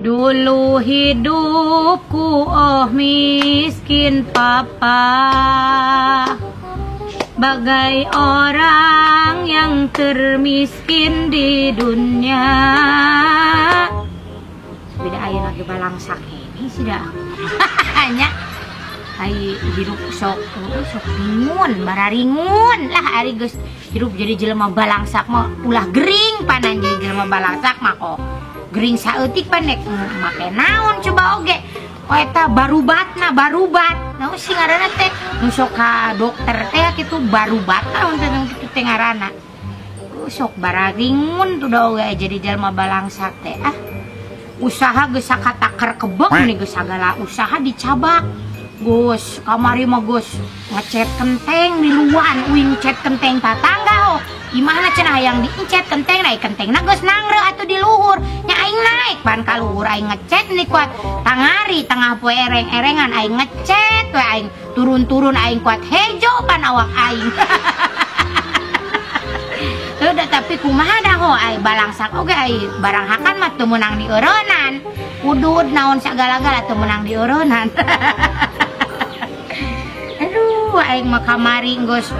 Dulu hidupku oh miskin papa, bagai orang yang termiskin di dunia. Beda ayeuna ge balangsak ini sudah. Hanya ai hirup sok sok bingun, bararingun lah ari geus hirup jadi jelema balangsak mah ulah gering panan jadi jelema balangsak mah kok. Gering saeutik pan nek make naon coba oge. Oh eta barubatna barubat. Naon sih ngaranna teh? Nu sok ka dokter teh kitu barubat naon teh kitu teh ngaranna. Sok bararingun tuh da oge jadi jelema balangsak teh. Ah. Usaha geus sakataker kebek nih geus sagala usaha dicabak. Gus, kamari mah gus ngecet kenteng di luan, uing cet kenteng tatangga oh. Imahna cenah hayang diencet kenteng, naik kentengna geus nangre atuh di luhur. Nya aing naik pan ka luhur aing ngecet nih kuat tangari tengah poe ereng-erengan aing ngecet we aing turun-turun aing kuat hejo pan awak aing. Udah tapi kumaha dah ho ai balangsak oge ai barang hakan mah teu meunang dieureunnan. Udud naon sagala-gala teu meunang dieureunnan. Aduh aing mah kamari geus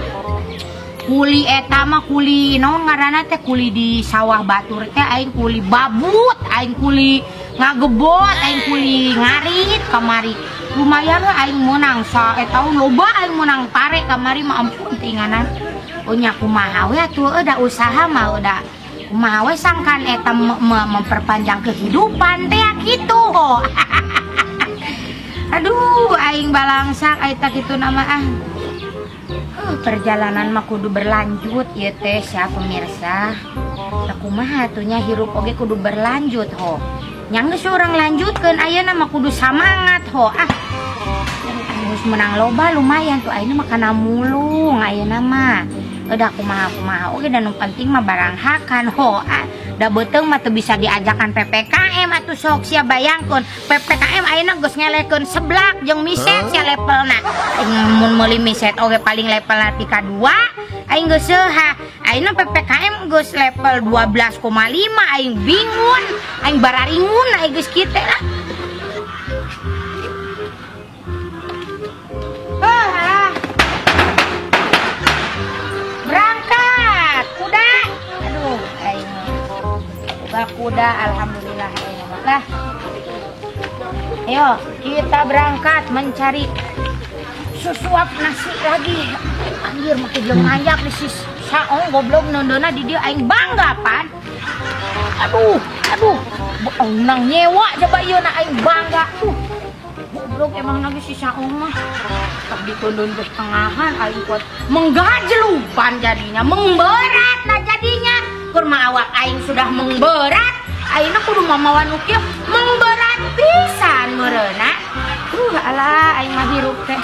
kuli eta mah kuli naon ngaranna teh kuli di sawah batur teh aing kuli babut, aing kuli ngagebot, aing kuli ngarit kamari. Lumayan lah aing meunang sa eta loba aing meunang pare kamari mah ampun tinganan. Oh nya kumaha we atuh da usaha mah udah kumaha we sangkan eta memperpanjang kehidupan teh kitu ho. Aduh aing balangsak eta kitu nama ah. Perjalanan mah kudu berlanjut ieu teh sia pemirsa. Da kumaha atuh nya hirup oge kudu berlanjut ho. Nya geus urang lanjutkeun ayeuna mah kudu samangat ho. Ah. Geus menang loba lumayan tuh ayeuna mah kana mulung ayeuna mah. Udah kumaha-kumaha oge dan nu penting mah barang hakan ho. Ah. Da beuteung mah teu bisa diajakan PPKM atuh sok sia bayangkeun PPKM ayeuna geus ngelekeun seblak jeung miset sia levelna. Aing mun meuli miset oge paling levelna ti ka 2 aing geus seuha. Ayeuna PPKM geus level 12,5 aing bingun, aing bararingun aing geus kieu teh lah. Berangkat kuda. Aduh aing boga kuda alhamdulillah lah. Ayo kita berangkat mencari sesuap nasi lagi. Anjir makin belum nanjak di sis saong goblok nondona di dia aing bangga pan. Aduh, aduh, nang nyewa coba ieu na aing bangga. Goblok emang lagi si saong mah. Tak ditundun ke tengahan aing kuat menggajelupan jadinya, mengberat lah jadinya. Kurma awak aing sudah mengberat, aingna kudu mamawan nu kieu mengberat pisan meureuna. Alah aing mah hirup teh.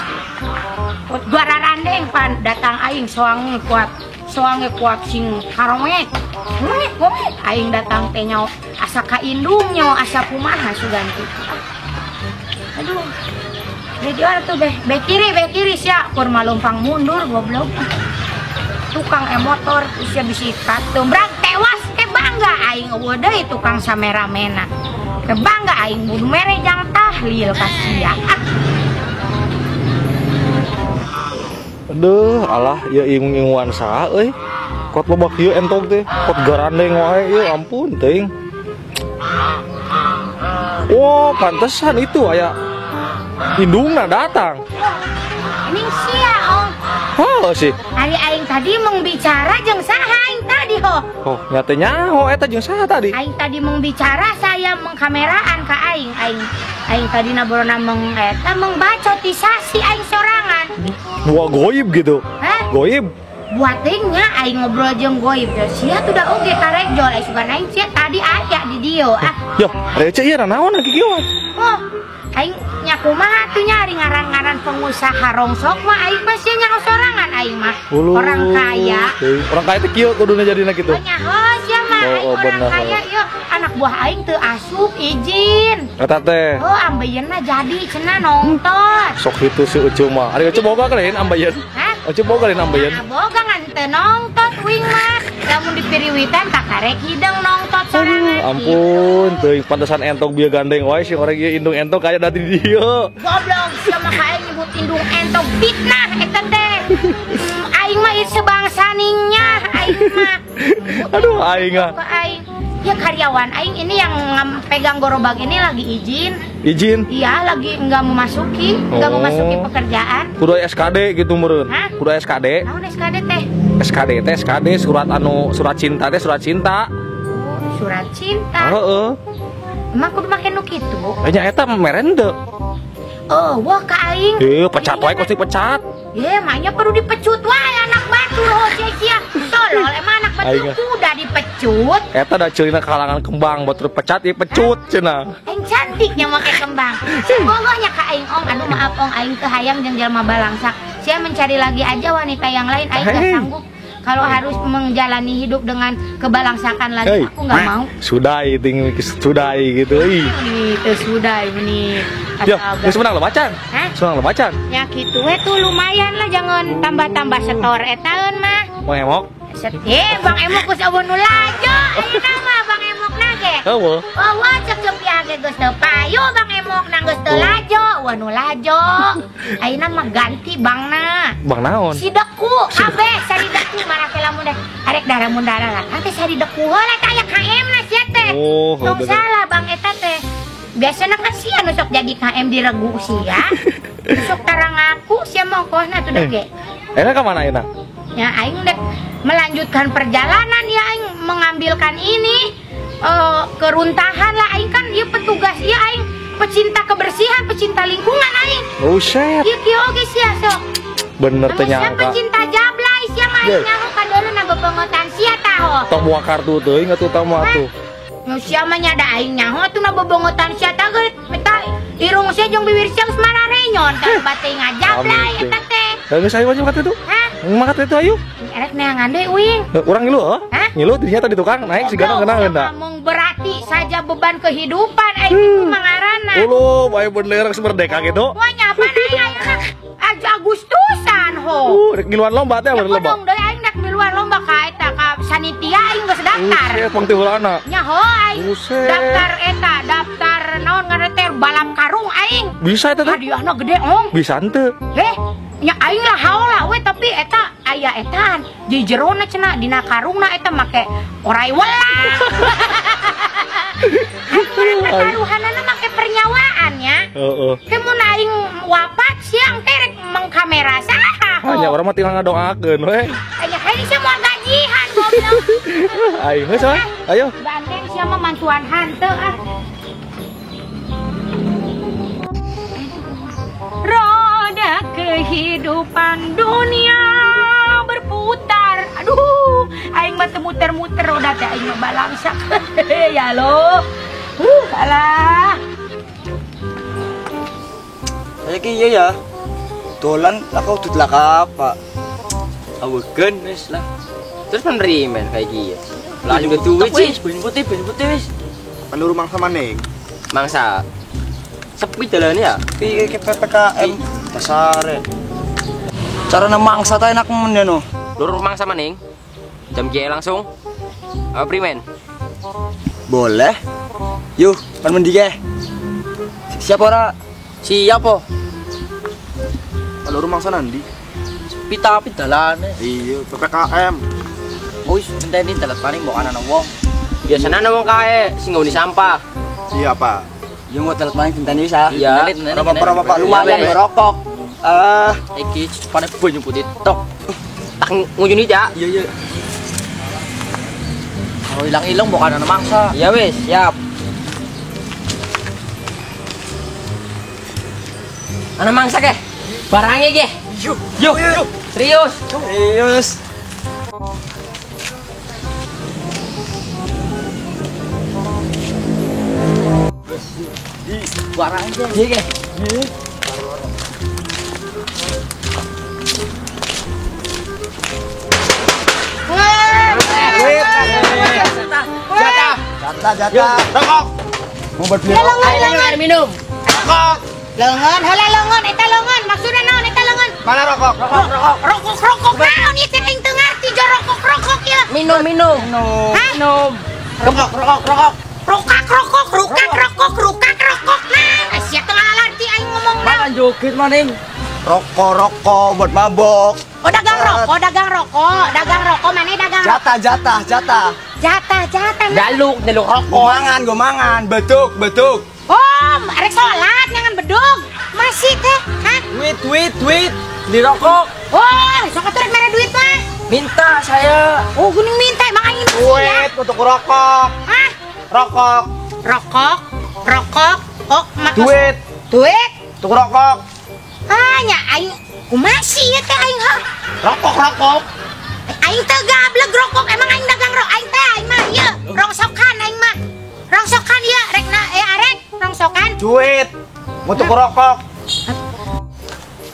Kuat gararandeng pan datang aing soang kuat, soange kuat sing karoek. Aing datang teh nyaho asa ka indung nyaho asa kumaha suganti. Aduh. Di mana tuh beh? Beh kiri sia kurma lompang mundur goblok. Tukang motor sia bisi katumbrang tewas teh bangga aing eueuh deui tukang sameramena. Teh bangga aing bunuh mere jang tahlil ka sia. Aduh, alah ya ingung-inguan saha euy. Kot loba kieu entog teh, kot garandeng wae ieu ampun teuing. Wah, pantesan itu aya indungna datang. Ini sia oh. Oh sih. Ari aing tadi mengbicara jeung saha aing tadi ho. Oh, nyate nyaho eta jeung saha tadi? Aing tadi mengbicara saya mengkameraan ka aing. Aing aing tadi naborona meng eta mengbacotisasi aing sorangan. Wah, goib gitu. Hah? Goib. Buatingnya aing ngobrol jeung goib. Ya sia tuh da oge karek jol aing sugan aing sia tadi aya di dieu ah. Yo, receh ieu naon kieu? Oh, aing nya kumaha tuh nyari ngaran-ngaran pengusaha rongsok mah aing mah sia nyaho sorangan aing mah. Orang kaya. Orang kaya teh kieu kuduna jadina kitu. Oh nyaho sia mah aing orang kaya ieu anak buah aing teu asup izin. Eta teh. Oh ambeien-na jadi cenah nongton. Sok kitu si Ucu mah. Ari Ucu boga lain ambeien. Hah? Ucu boga lain ambeien. Nah, boga ngan teu nongtot uing mah. Lamun di piriwitan tak karek hidung nongtot sorangan. Ampun, teuing pantesan entog bieu gandeng wae si orang ieu indung entog kaya dari dieu. Goblok sia mah ka aing nyebut indung entog fitnah eta teh. Aing mah ieu sebangsaningnya aing mah. Aduh aing ah. Aing. Ya karyawan aing ini yang pegang gerobak ini lagi izin. Izin? Iya, lagi nggak memasuki, nggak memasuki pekerjaan. Kudu SKD gitu meureun. Kudu SKD. Naon SKD teh? SKD teh SKD surat anu surat cinta teh surat cinta. Oh, surat cinta. Heeh. Emang kudu make nu kitu? Nya eta meren teu. Oh, wah ka aing. Pecat wae pasti pecat. Ye, maknya perlu dipecut wae anak batur ho sia-sia. Tolol emang anak batur kuda dipecut. Eta da ceulina kalangan kembang batur pecat ieu pecut cenah. Aing cantiknya make kembang. Bogohnya ka aing ong, aduh maaf ong aing teu hayang jeung jelema balangsak. Sia mencari lagi aja wanita yang lain aing gak sanggup. Kalau harus menjalani hidup dengan kebalangsakan lagi, aku nggak mau. Sudah, ting, sudah gitu. Itu sudah ini. Ya, geus menang lo macan. Hah? Menang lo macan. Ya gitu we tuh lumayan lah, jangan tambah-tambah setor etaeun mah. Bang Emok. Bang Emok geus eueuh nu lajo. Ayeuna mah Bang Emok na ge. Eueuh. Eueuh cek ceuk ge geus teu payu Bang Emok na geus teu lajo, eueuh nu lajo. Ayeuna mah ganti bangna. Bang naon? Si deku kabeh sari deku marake lamun deh. Arek darah mun darah lah. Teh sari deku heula teh aya KM na sia teh. Oh, tong salah Bang eta teh. Biasana kan sia nu sok jadi KM di regu sia. Sok tarang aku sia mongkohna tuh deh ge. Enak ka mana ayeuna? Ya aing dek melanjutkan perjalanan ya aing mengambilkan ini keruntahan lah aing kan ieu petugas ieu aing pecinta kebersihan, pecinta lingkungan aing. Oh shit. Ieu kieu oge sia sok. Bener teh nyangka. Pecinta jablay sia mah aing nyaho kadeuleu bebengotan sia taho. Tong buang kartu teuing atuh tah mah atuh. Nu sia mah nyada aing nyaho atuh na bebongotan sia tah geus eta irung sia jeung bibir sia geus mararenyon tah bate ngajablay eta teh. Geus ayo maju ka ditu. Hah? Makat itu ayo. Erek neangan deui uing. Urang ngilu heuh? Ngilu dirinya tadi tukang naik sigana ngeunaheun da. Ngomong berarti saja beban kehidupan aing itu mangarana. Uluh, bae bener geus merdeka gitu. Wah nyapan aing ayeuna aja Agustusan ho. Rek ngiluan lomba teh bener lomba. Kodong deui aing rek ngiluan lomba ka eta ka sanitia aing geus daftar. Buset, pang teh heulana. Nya ho aing. Daftar eta, daftar naon ngaranna teh balap karung aing. Bisa eta teh? Hadiahna gede ong. Bisa henteu? Heh. Nya aing lah haolah we tapi eta aya etaan di jerona cenah dina karungna eta make orai welang. Aing pertaruhanana make pernyawaan nya. Heeh. Teh mun aing wafat siang teh rek mengkamera saha. Hanya urang mah tinggal ngadoakeun we. Aya aing sia moal gajihan goblok. Aing geus we. Ayo. Gandeng sia mah mantuan hanteu ah. Roda kehidupan dunia berputar. Aduh, aing mah teu muter-muter roda teh aing mah balangsak. Ya lo. Alah. Saiki iya ya. Dolan lah kau dudlak apa? Awegen wis lah. Terus penerimen kayak gini. Lah juga duit wis, ben putih wis. Anu mangsa maning. Mangsa. Sepi dalane ya? Piye iki PPKM dasare. Carane mangsa ta enak men no. Lur mangsa maning. Jam kiye langsung. Apa primen? Boleh. Yuh, pan mendi ke? Siap ora? Siap po. Lur mangsa nandi? Sepi tapi dalane. Iya, PPKM. Wis enteni dalan paling mbok ana wong. Biasane ana wong kae sing nggoni sampah. Iya, Pak. Ya mau telat maning tenteni wis ah. Iya. Ora lumayan merokok. Iki cepane banyu putih tok. Tak nguyuni ya. Iya iya. Kalau ilang-ilang mbok ana mangsa. Iya wis, siap. Ana mangsa ke? Barangnya ke? Yuk, yuk, yuk. Serius? Serius. Barangnya iya ke? Jatah, jatah. Rokok. Mau beli rokok. Air minum. Rokok. Lengan, heula lengan, eta lengan. Maksudna naon eta lengan? Mana rokok? Rokok, rokok. Rokok, rokok naon ieu teh aing teu ngarti. Minum minum. Hah? Minum. Rokok rokok rokok. Rokak rokok rukak rokok rukak rokok. Nah, sia teu ngalarti aing ngomong naon. Makan joget maning. Rokok rokok buat mabok. Oh dagang rokok, dagang rokok, dagang rokok mana dagang rokok? Jatah jatah jatah. Jatah jatah. Jaluk jaluk rokok. Gomangan gomangan, beduk beduk. Oh, arek salat nyangan bedug. Masih teh, hah? Duit duit duit di rokok. Oh, sok atuh rek mere duit mah. Minta saya. Oh, geuning minta emang aing duit untuk rokok. Hah? Rokok. Rokok, rokok, oh, duit. Duit untuk rokok. Ah, nya aing kumaha ieu teh aing heuh. Rokok rokok. Aing teh gableg rokok, emang aing dagang rokok aing teh aing mah ieu rongsokan aing mah. Rongsokan ieu rek na arek rongsokan. Duit untuk rokok.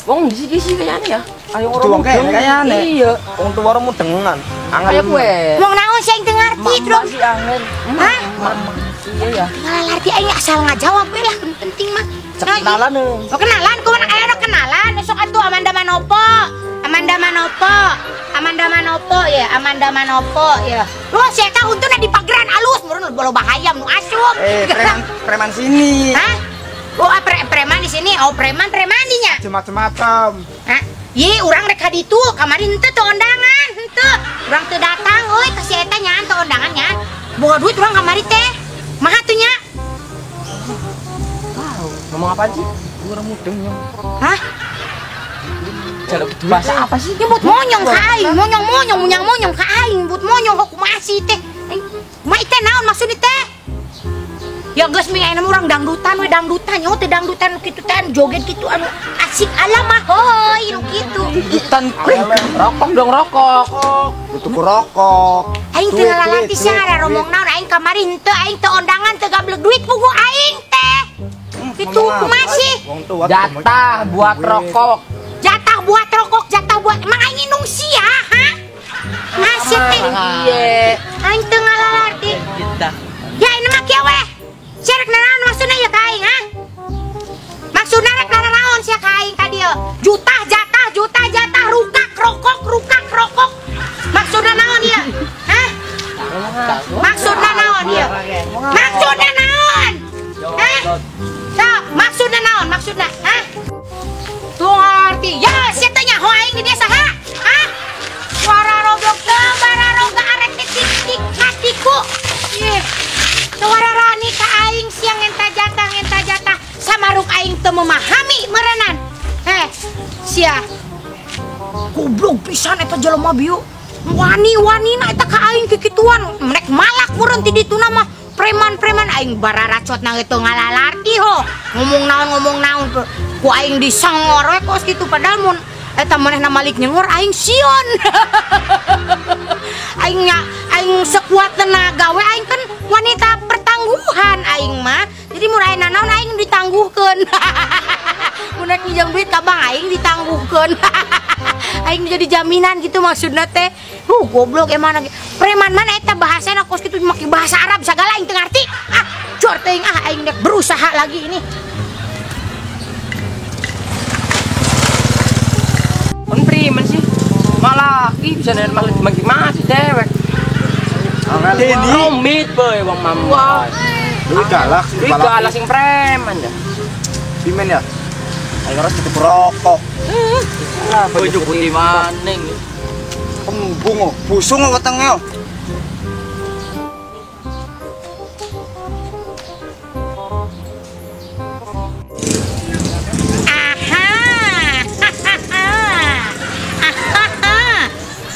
Wong di sini kayaknya ya. Ayo orang kayaknya. Iya, wong tua orang mudengan. Angel gue. Wong naon sih aing teu ngarti, Dong. Masih angel. Hah? Iya ya. Ngalarti aing asal ngajawab we lah, penting mah. Kenalan. Oh, kenalan kumaha aya kenalan sok atuh Amanda Manopo. Amanda Manopo. Amanda Manopo ya, Amanda Manopo ya. Lu si eta untuna di pageran alus, meureun loba hayam nu asup. Eh, preman preman sini. Hah? Oh, preman di sini. Oh, preman preman dinya. Macem-macem. Hah? Ye, urang rek ka ditu, kamari henteu teu undangan, henteu. Urang teu datang euy ka si eta nya, teu undangan nya. Boga duit urang kamari teh. Maha tuh nya? Wow, ngomong apa sih? Urang mudeng nya. Hah? Jaluk bahasa apa sih? Nyebut monyong ka aing, monyong monyong munyang monyong ka aing, but monyong kok kumaha sih teh? Kumaha teh naon maksudna teh? Ya geus ming ayeuna urang dangdutan we dangdutan nyaho teh dangdutan nu kitu teh joget kitu anu asik alam mah heuy nu kitu. Dangdutan rokok dong rokok. Butuh rokok. Aing teu lalalati sia ngararomong naon aing kamari henteu aing teu ondangan teu gablek duit pugu aing teh. Kitu kumaha sih? Jatah buat rokok. Jatah buat rokok, jatah buat emang aing indung sia, ha? Ngasih teh. Iya. Aing teu ngalalarti. Ya ini mah kieu weh. Sia rek nanaon maksudna ieu ka aing, ha? Maksudna rek nanaon sia ka aing ka dieu? Jutah jatah, jutah jatah, rukak rokok, rukak rokok. Maksudna naon ieu? Hah? Maksudna naon ieu? Maksudna naon? Hah? Sok, maksudna naon? Maksudna, hah? Tuh ngarti. Ya, sia teh nyaho aing di desa, ha? Hah? Suara roblok teu bararoga arek titik hatiku. Ih. Suara rani ka aing siang ngenta jatah samaruk aing teu memahami meureunan. Eh, sia. Goblok pisan eta jelema bieu. Wani-wanina eta ka aing kikituan. Nek malak meureun ti dituna mah preman-preman aing bararacot na teu ngalalarti ho. Ngomong naon ku aing disengor we kos kitu padahal mun eta manehna malik nyengor aing sieun. Aing nya aing sekuat tenaga we aing kan wanita pertangguhan aing mah. Jadi mun aya nanaon aing ditangguhkeun. Mun rek minjem duit ka bank aing ditangguhkeun. Aing jadi jaminan gitu maksudna teh. Goblok emang lagi. Preman mana eta bahasana kos kitu make bahasa Arab sagala aing teu ngarti. Ah, jor teuing ah aing dek berusaha lagi ini. Kon preman sih. Malah ih bisa nen malah masih dewek. Rumit boy wong mama. Lu galak sih Lu galak sing preman ya. Pimen ya? Aing harus tutup rokok. Baju putih maning. Embung, busung wetenge. Aha.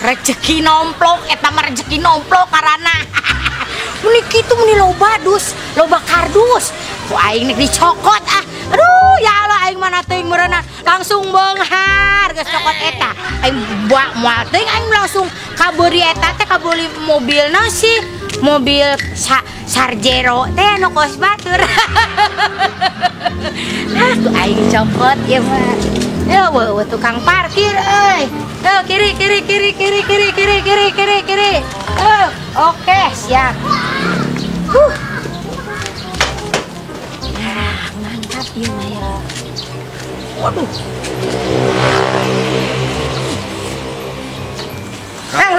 Rezeki nomplok eta mah rezeki nomplok karana. Meni kitu meni loba dus, loba kardus. Ku aing nek dicokot ah. Aduh, ya Allah aing mana teuing meureunna langsung beunghar geus cokot eta. Aing buak moal teuing aing langsung kabeuri eta teh kabeuli mobilna sih. Mobil Sarjero teh anu kos batur. Ah, ku aing cokot ieu mah. Ya weuh tukang parkir euy. Kiri kiri kiri kiri kiri kiri kiri kiri kiri. Oke, siap. Nah, mantap ieu mah ya. Waduh.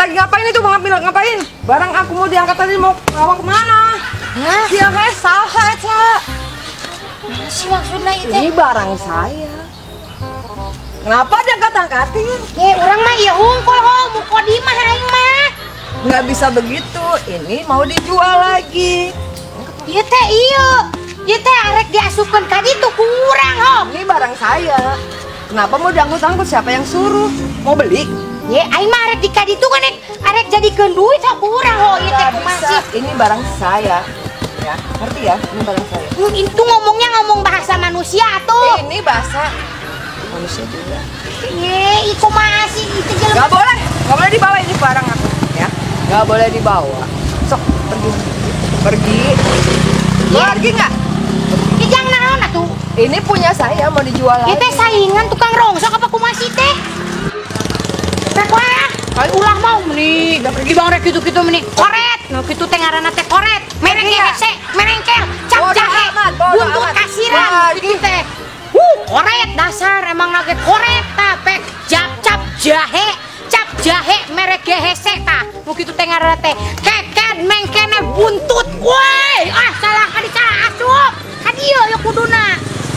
Lagi ngapain itu Bang Apil? Ngapain? Barang aku mau diangkat tadi mau bawa kemana? Hah? Dia kayak salah, Ca. Mana sih maksudnya itu? Ini barang saya. Kenapa diangkat-angkatin? Eh, urang mah ieu hungkul ho, mukodimah aing mah. Nggak bisa begitu. Ini mau dijual lagi. Ieu teh ieu. Ieu teh arek diasupkeun ka ditu ku urang ho. Ini barang saya. Kenapa mau diangkut-angkut? Siapa yang suruh? Mau beli? Ye, aing mah arek di ka ditu kan arek jadikeun duit ho ku urang ho. Ieu teh Nggak kumaha bisa. sih? Ini barang saya. Ya, ngerti ya? Ini barang saya. Itu ngomongnya ngomong bahasa manusia tuh. Ini bahasa manusia juga. Ye, iku masih itu jelema. Gak boleh dibawa ini barang aku, ya. Gak boleh dibawa. Sok, pergi. Pergi. Pergi nggak? Ih, jangan naon atuh. Ini punya saya, mau dijual lagi. Ieu teh saingan tukang rongsok apa kumaha sih teh? Rek wae ah. Kali ulah mau meni, udah pergi bang rek gitu-gitu meni. Koret. Nu kitu teh ngaranna teh koret. Merengke Pergi nggak? hese, merengkel, cap Bodoh jahe, amat, bodoh buntut amat. kasiran Pergi. kitu teh. Koret dasar emang nage koret ta pek jap cap jahe, cap jahe merek hese ta. Nu kitu teh ngaranna teh keket mengkene buntut woi. Ah salah kadi salah asup. Ka dieu ya kuduna.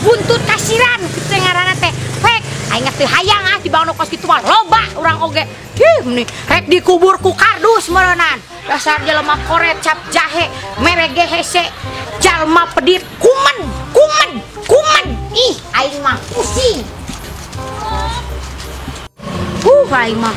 Buntut kasiran kitu teh ngaranna teh. Pek aing teh hayang ah dibangun kos kitu mah loba urang oge. Ih meni rek dikubur ku kardus meureunan. Dasar jelema koret cap jahe merege hese jalma pedit kumen kumen kumen. Ih aing mah pusing. Aing mah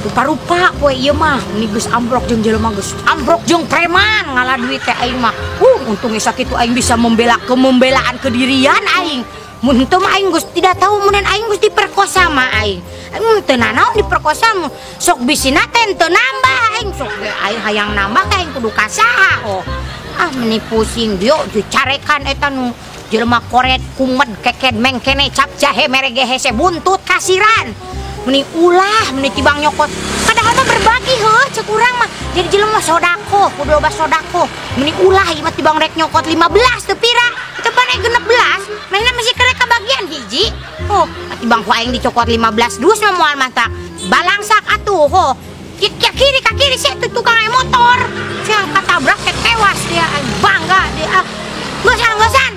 rupa-rupa poe ieu mah meni geus ambrok jeung jelema geus ambrok jeung preman ngalah duit teh aing mah. Untung geus sakitu aing bisa membela kemembelaan kedirian aing. Mun henteu mah aing geus tidak tahu mun aing geus diperkosa mah aing. Aing mun teu nanaon diperkosa mun sok bisina teh henteu nambah aing sok ge aing hayang nambah ka aing kudu ka saha oh. Ah meni pusing dio dicarekan eta nu jelema koret kumed keked mengkene cap jahe merege hese buntut kasiran. Meni ulah meni tibang nyokot. Padahal mah berbagi heuh cek urang mah. Jadi jelema sodako, kudu loba sodako. Meni ulah ieu mah tibang rek nyokot 15 teu pira. Teu pane 16, manehna masih kerek kabagian hiji. Oh, tibang ku aing dicokot 15 dus mah moal mah balangsak atuh ho. Ka kiri ka kiri sih tukang motor. Sia katabrak teh tewas dia aing bangga dia ah. Geus ah geusan.